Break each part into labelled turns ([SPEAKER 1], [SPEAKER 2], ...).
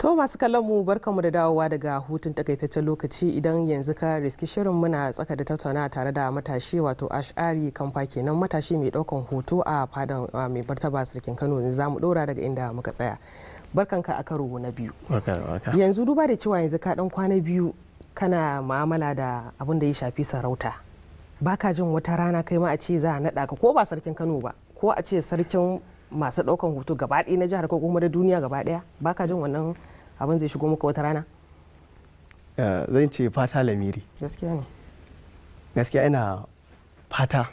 [SPEAKER 1] To, masu kallon mu, barkanmu da dawowa daga hutun takaitaccen lokaci. Idan yanzu ka riski shirin, muna tsaka da tattaunawa tare da matashi, wato Ash'ari Kamfa kenan, matashi mai daukan hoto a fadan mai martaba Sarkin Kano. Za mu dora daga inda muka tsaya. Barkanka a karo na biyu. Yanzu duba da cewa yanzu ka dan kwana biyu kana mu'amala da abin da ya shafi sarauta, baka jin wata rana kai ma a ce za a naɗa ka, ko ba Sarkin Kano ba, ko a ce sarkin masu ɗaukan hoto gaba ɗaya na jihar ko kuma da duniya gaba ɗaya, baka jin wannan abin zai shigo muka wata rana?
[SPEAKER 2] Zan ce fata lamiri.
[SPEAKER 1] Gaskiya ne.
[SPEAKER 2] Gaskiya ina fata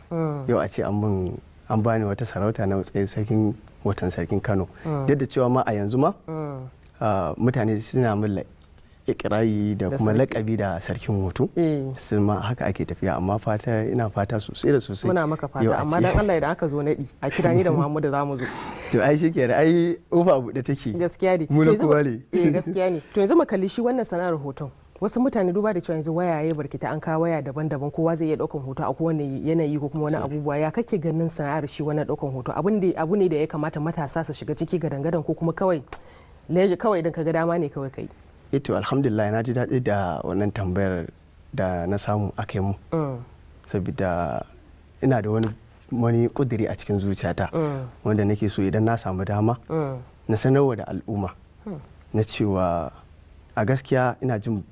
[SPEAKER 2] yau a ce an mun an bani wata sarauta na matsayin sarkin watan Sarkin Kano, duk da cewa ma a yanzu ma mutane suna min ikirari da kuma lakabi da Sarkin Hoto, sun ma haka ake tafiya, amma fata, ina fata sosai da sosai.
[SPEAKER 1] Muna maka fata, amma dan Allah idan aka zo nadi a kira ni da Muhammadu, za mu zo.
[SPEAKER 2] To ai shi kenan, ai ofa buɗe take.
[SPEAKER 1] Gaskiya ne.
[SPEAKER 2] Mu na kowa ne.
[SPEAKER 1] Eh, gaskiya ne. To yanzu mu kalli shi wannan sana'ar hoton. Wasu mutane, duba da cewa yanzu waya ya barkita, an kawo waya daban-daban, kowa zai iya daukan hoto a kowane yanayi ko kuma wani abubuwa, ya kake ganin sana'ar shi wannan daukan hoto? Abin da abu ne da ya kamata matasa su shiga ciki gadan-gadan, ko kuma kawai leje kawai idan ka ga dama ne kawai kai?
[SPEAKER 2] To, alhamdulillah, na ji daɗi da wannan tambayar da na samu aka yi mu, saboda ina da wani kuduri a cikin zuciyata wanda nake so idan na samu dama na sanarwa da al'umma, na cewa a gaskiya ina jin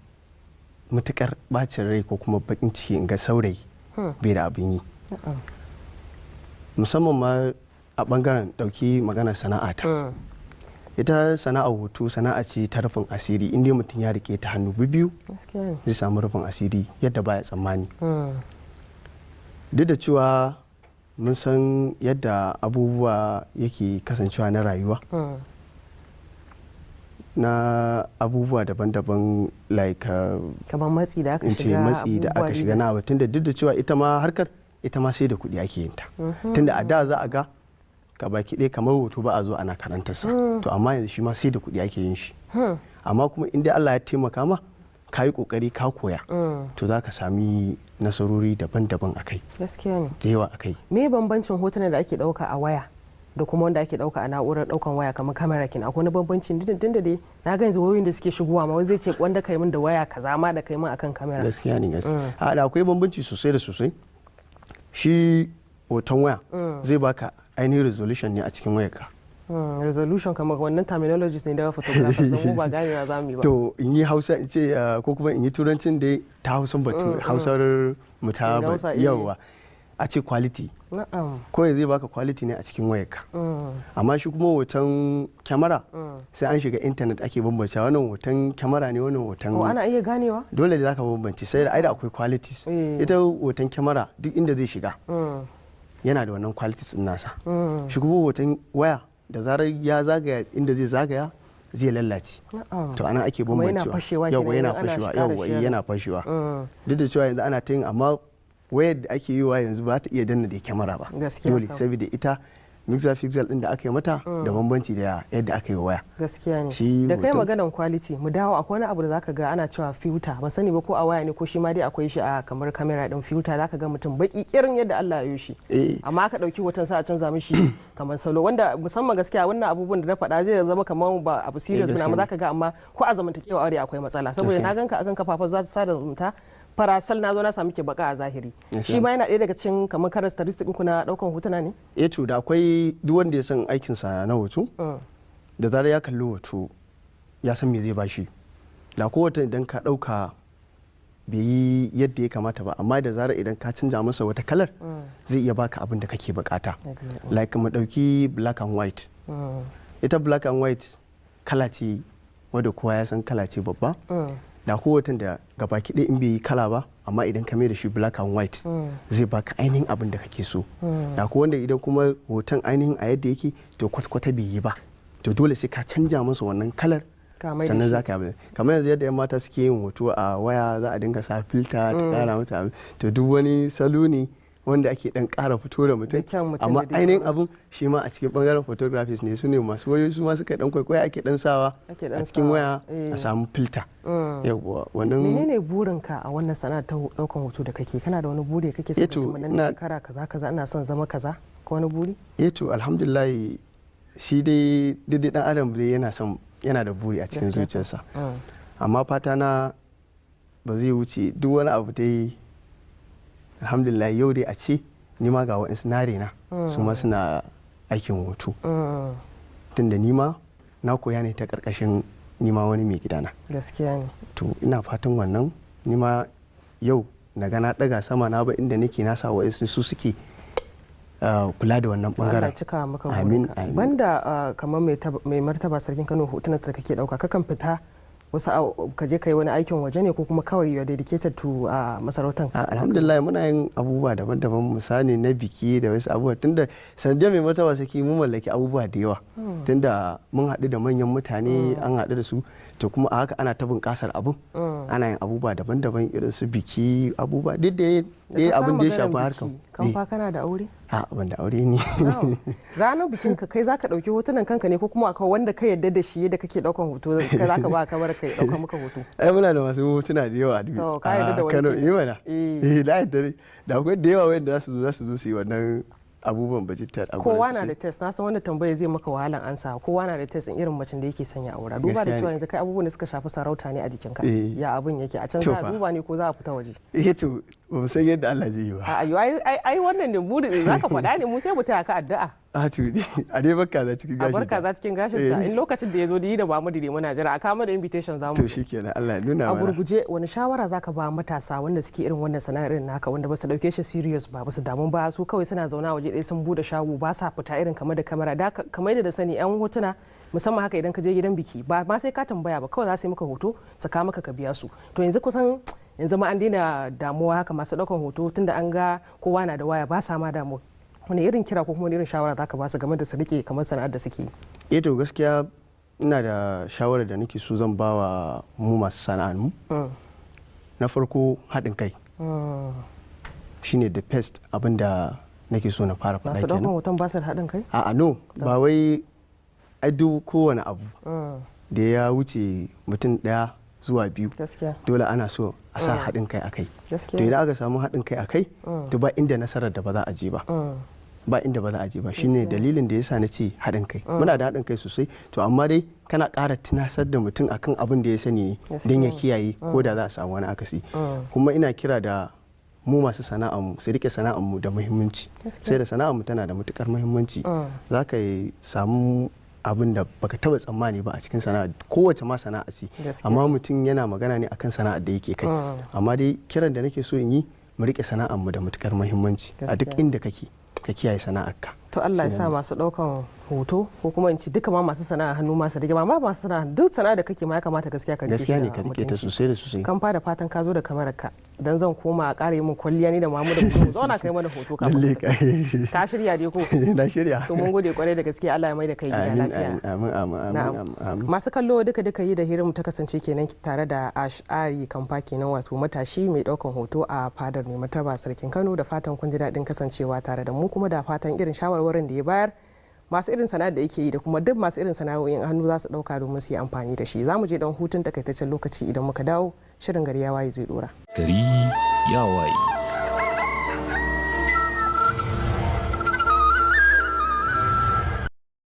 [SPEAKER 2] matukar bacin rai ko kuma bakin ciki in ga saurayi bai da abin yi, musamman ma a bangaren dauki maganar sana'ata. Ita sana'ar hoto sana'a ce ta rufin asiri. Inda mutum ya rike ta hannu biyu, zai samu rufin asiri yadda baya tsammani. Duk da cewa mun san yadda abubuwa yake kasancewa na rayuwa, na abubuwa daban-daban, like
[SPEAKER 1] kamar matsi da aka
[SPEAKER 2] in ce
[SPEAKER 1] shiga,
[SPEAKER 2] matsi da
[SPEAKER 1] abubuwa
[SPEAKER 2] aka shiga
[SPEAKER 1] dai.
[SPEAKER 2] Na abu, tunda duk da cewa ita ma harkar, ita ma sai da kuɗi ake yin ta, tunda a da za a ga ka baki ɗaya kamar hoto ba a zo ana karantarsa. To amma yanzu shi ma sai da kuɗi ake yin shi. Amma kuma in dai Allah ya taimaka ma, ka yi kokari ka koya, to za ka sami nasarori daban-daban a kai.
[SPEAKER 1] Gaskiya ne.
[SPEAKER 2] Da yawa a kai.
[SPEAKER 1] Me bambancin hotunan da ake dauka a waya da kuma wanda ake dauka a na'urar daukan waya, kamar kamera kin? Akwai wani bambanci? Din da dai na ga yanzu wayoyin da suke shigowa ma, wani zai ce wanda kai min da waya kaza ma da kai min akan kamera.
[SPEAKER 2] Gaskiya ne, gaskiya. A da akwai bambanci sosai da sosai. Shi hoton waya zai baka ainihin resolution ne a cikin wayarka.
[SPEAKER 1] Resolution, kamar wannan terminologies ne da photographers, don mu ba ganewa za mu yi ba.
[SPEAKER 2] To in yi Hausa in ce ko kuma in yi Turancin dai ta Hausan batu, Hausar mu ta
[SPEAKER 1] Eh, da Hausa, eh.
[SPEAKER 2] Yawwa, a ce quality. Kawai zai baka quality ne a cikin wayarka. Amma shi kuma hoton kyamara, sai an shiga intanet ake bambance wannan hoton kyamara ne, wannan hoton
[SPEAKER 1] Oh, ana iya ganewa?
[SPEAKER 2] Dole da zaka bambance, sai da ai da akwai qualities. Ita hoton kyamara duk inda zai shiga yana da wannan qualities din nasa. Shi kuma hoton waya, da zarar ya zagaya inda zai zagaya, zai lallace. To ana ake
[SPEAKER 1] Kuma yana
[SPEAKER 2] bambancewa.
[SPEAKER 1] fashewa
[SPEAKER 2] Yawwa,
[SPEAKER 1] kenan
[SPEAKER 2] yana
[SPEAKER 1] idan ana
[SPEAKER 2] fashewa.
[SPEAKER 1] ƙara
[SPEAKER 2] Yawwa,
[SPEAKER 1] sharing.
[SPEAKER 2] yana fashewa. Duk da cewa yanzu ana ta yin, amma wayar da ake yi wa yanzu ba ta iya danna da kyamara ba. Dole, saboda ita megapixel din da aka yi mata da bambanci da yadda aka yi waya.
[SPEAKER 1] Gaskiya ne.
[SPEAKER 2] Shi
[SPEAKER 1] Da kai
[SPEAKER 2] hoton-
[SPEAKER 1] maganan quality, mu dawo, akwai wani abu da zaka ga ana cewa filter, ban sani ba ko a waya ne ko shi ma dai akwai shi a kamar kamera din. Filter, zaka ga mutum baki kirin yadda Allah ya yi shi, amma aka dauki hoton sa a canza mishi kamar salo, wanda musamman gaskiya wannan abubuwan da na faɗa zai zama kamar ba abu serious
[SPEAKER 2] Gaskiya
[SPEAKER 1] ba, amma
[SPEAKER 2] ne.
[SPEAKER 1] zaka ga, amma ko a zamantakewa aure akwai matsala, saboda na ganka akan kafafen za ta sada zumunta farasal, na zo na sami ke baka a zahiri. Shi ma yana ɗaya daga cikin kamar characteristic ku na ɗaukan hotuna ne?
[SPEAKER 2] Eh, to da akwai. Duk wanda ya san aikinsa na hoto, da zarar ya kalli hoto ya san me zai bashi. Da kowace idan ka ɗauka bai yi yadda ya kamata ba, amma da zarar idan ka canja masa wata kalar, zai iya baka abin da kake bukata. Like mu ɗauki black and white. Ita black and white kala ce wadda kowa ya san kala ce babba. Da kowace da gabaki ɗaya in bai yi kala ba, amma idan ka mai da shi black and white, zai baka ainihin abin da kake so. Da ko wanda idan kuma hoton ainihin a yadda yake, to kwata-kwata bai yi ba, to dole sai ka canja masa wannan kalar
[SPEAKER 1] Ka mai da
[SPEAKER 2] sannan
[SPEAKER 1] shi.
[SPEAKER 2] za ka yi. Kamar yanzu yadda 'yan mata suke yin hoto a waya, za a dinga sa filter ta kara mata abin. To duk wani salo ne wanda ake dan kara fito da mutum.
[SPEAKER 1] Da kyan mutum
[SPEAKER 2] Amma
[SPEAKER 1] da dai
[SPEAKER 2] ainihin
[SPEAKER 1] sauransu.
[SPEAKER 2] abun shi ma a cikin bangaren photographers ne, su ne masu wayoyi, su ma suka dan kwaikwaya, ake dan sawa
[SPEAKER 1] Ake dan
[SPEAKER 2] a cikin
[SPEAKER 1] sawa,
[SPEAKER 2] waya a samu filter. Yawwa, wannan.
[SPEAKER 1] Menene burinka a wannan sana'ar ta daukan hoto da kake? Kana da wani buri da kake son
[SPEAKER 2] Eh
[SPEAKER 1] ka
[SPEAKER 2] to,
[SPEAKER 1] cimma nan da shekara kaza kaza, ina son zama kaza, ko wani buri?
[SPEAKER 2] Eh to, alhamdulillah, shi dai daidai dan adam dai yana son yana da buri a cikin zuciyarsa. Amma fata na ba zai wuce duk wani abu dai, alhamdulillah, yau dai a ce ni ma ga wa'insu na rena su ma suna aikin hoto, tunda ni ma na koya ne ta karkashin ni ma wani mai gidana.
[SPEAKER 1] Gaskiya ne.
[SPEAKER 2] To, ina fatan wannan ni ma yau na ga na daga sama, na ba inda nake, na sa wa'insu su suke kula da wannan bangaren.
[SPEAKER 1] Allah cika maka.
[SPEAKER 2] Amin, amin.
[SPEAKER 1] Banda kamar mai martaba Sarkin Kano, hotunan da kake dauka, kakan fita wasu ka je kai wani aikin waje ne, ko kuma kawai you are dedicated to masarautan?
[SPEAKER 2] Alhamdulillah, muna yin abubuwa daban-daban, misali na biki da wasu abubuwa, tunda sanadiyar mai martaba sarki mun mallaki abubuwa da yawa, tunda mun haɗu da manyan mutane, an haɗu da su. To, kuma a haka ana ta bunƙasar abun, ana yin abubuwa daban-daban irin su biki, abubuwa duk da dai abin da ya shafi harkar.
[SPEAKER 1] Kan fa kana da aure?
[SPEAKER 2] A, ban da aure ne.
[SPEAKER 1] Ranar bikin ka, kai zaka dauki hotunan kanka ne, ko kuma akwai wanda ka yadda da shi yadda kake daukan hoto, kai zaka ba kamar kai dauka maka hoto?
[SPEAKER 2] Ai muna da masu hotuna da yawa.
[SPEAKER 1] To, ka yadda da wani?
[SPEAKER 2] Kano, eh mana. Eh, da yadda da akwai da yawa wanda za su zo su yi wannan abubuwan bajittar a.
[SPEAKER 1] Kowa na da taste. Na san wannan tambaya zai maka wahalan ansa. Kowa na da taste in irin macen da yake sanya aura. Duba da cewa yanzu kai abubuwan da suka shafi sarauta ne a jikinka, ya abun yake a can? Za a duba ne ko za a fita waje?
[SPEAKER 2] Eh, to, ba mu san yadda Allah zai yi ba.
[SPEAKER 1] A ai ai wannan ne buri zaka faɗa ne, mu sai mu taya ka addu'a.
[SPEAKER 2] A, to, a dai barka za cikin gashin.
[SPEAKER 1] A barka za cikin gashin ta. In lokacin da ya zo da yi da ba mu dire, muna jira a kama da invitation zamu.
[SPEAKER 2] To, shikenan, Allah ya nuna
[SPEAKER 1] A
[SPEAKER 2] mana.
[SPEAKER 1] gurguje, wani shawara zaka ba matasa wanda suke irin wannan sana'ar irin naka, wanda ba su dauke shi serious ba, ba su damu ba, su kawai suna zauna waje ɗaya, sun bude shago, ba sa fita, irin kamar da kamera da kamar da sani yan hotuna, musamman haka idan ka je gidan biki, ba ma sai ka tambaya ba, kawai za su yi maka hoto su ka maka ka biya su? To, yanzu kusan yanzu ma an daina damuwa haka, masu daukan hoto, tunda an ga kowa na da waya, ba sa ma damuwa. Wani irin kira ko kuma wani irin shawara zaka ba su game da su rike kamar sana'ar da suke yi?
[SPEAKER 2] Eh, to, gaskiya ina da shawarar da nake so zan ba wa mu masu sana'ar mu. Na farko, haɗin kai shine the best abin da nake so na fara faɗa.
[SPEAKER 1] Masu ɗaukan
[SPEAKER 2] Kenan
[SPEAKER 1] hoton ba su da haɗin kai?
[SPEAKER 2] A'a, no, ba wai, ai duk kowane abu da ya wuce mutum ɗaya zuwa biyu, dole ana so a sa haɗin kai a kai. To, idan aka samu haɗin kai a kai, to ba inda nasarar da ba za a je ba, ba inda ba za a je ba. Shine dalilin da yasa na ce haɗin kai. Muna da haɗin kai sosai, to amma dai kana ƙara tunasar da mutum akan abin da ya sani ne don ya kiyaye ko da za a samu wani akasi. Kuma ina kira da mu masu sana'armu su rike sana'armu da muhimmanci, sai da sana'armu tana da matukar muhimmanci. Za ka samu abin da baka taba tsammani ba a cikin sana'a, kowace ma sana'a ce, amma mutum yana magana ne akan sana'ar da yake kai. Amma dai kiran da nake so in yi, mu rike sana'armu da matukar muhimmanci. A duk inda kake, ka kiyaye sana'arka.
[SPEAKER 1] To, Allah ya sa masu daukan hoto, ko kuma in ci duka ma masu sana'a hannu masu rike, ma masu sana'a, duk sana'a da kake ma ya kamata gaskiya ka rike.
[SPEAKER 2] Gaskiya ne, ka rike ta sosai da sosai.
[SPEAKER 1] Kan fa da fatan ka zo da kamarar ka, dan zan koma a ƙara yi min kwalliya ni da Mamu da mu zauna kai mana hoto kafin.
[SPEAKER 2] Lalle ka.
[SPEAKER 1] Ka shirya dai ko?
[SPEAKER 2] Na shirya.
[SPEAKER 1] To, mun gode kwarai da gaske, Allah ya mai da kai gida lafiya.
[SPEAKER 2] Amin, amin, amin, amin.
[SPEAKER 1] Masu kallo, duka duka yi da hirin ta kasance kenan tare da Ash'ari Kamfa kenan, wato matashi mai daukan hoto a fadar mai martaba Sarkin Kano. Da fatan kun ji daɗin kasancewa tare da mu, kuma da fatan irin shawarwarin da ya bayar, masu irin sana'ar da yake yi da kuma duk masu irin sana'o'in hannu za su dauka domin su yi amfani da shi. Za mu je dan hutun takaitaccen lokaci. Idan muka dawo, shirin Gari ya Waye zai dora.
[SPEAKER 3] Gari ya Waye.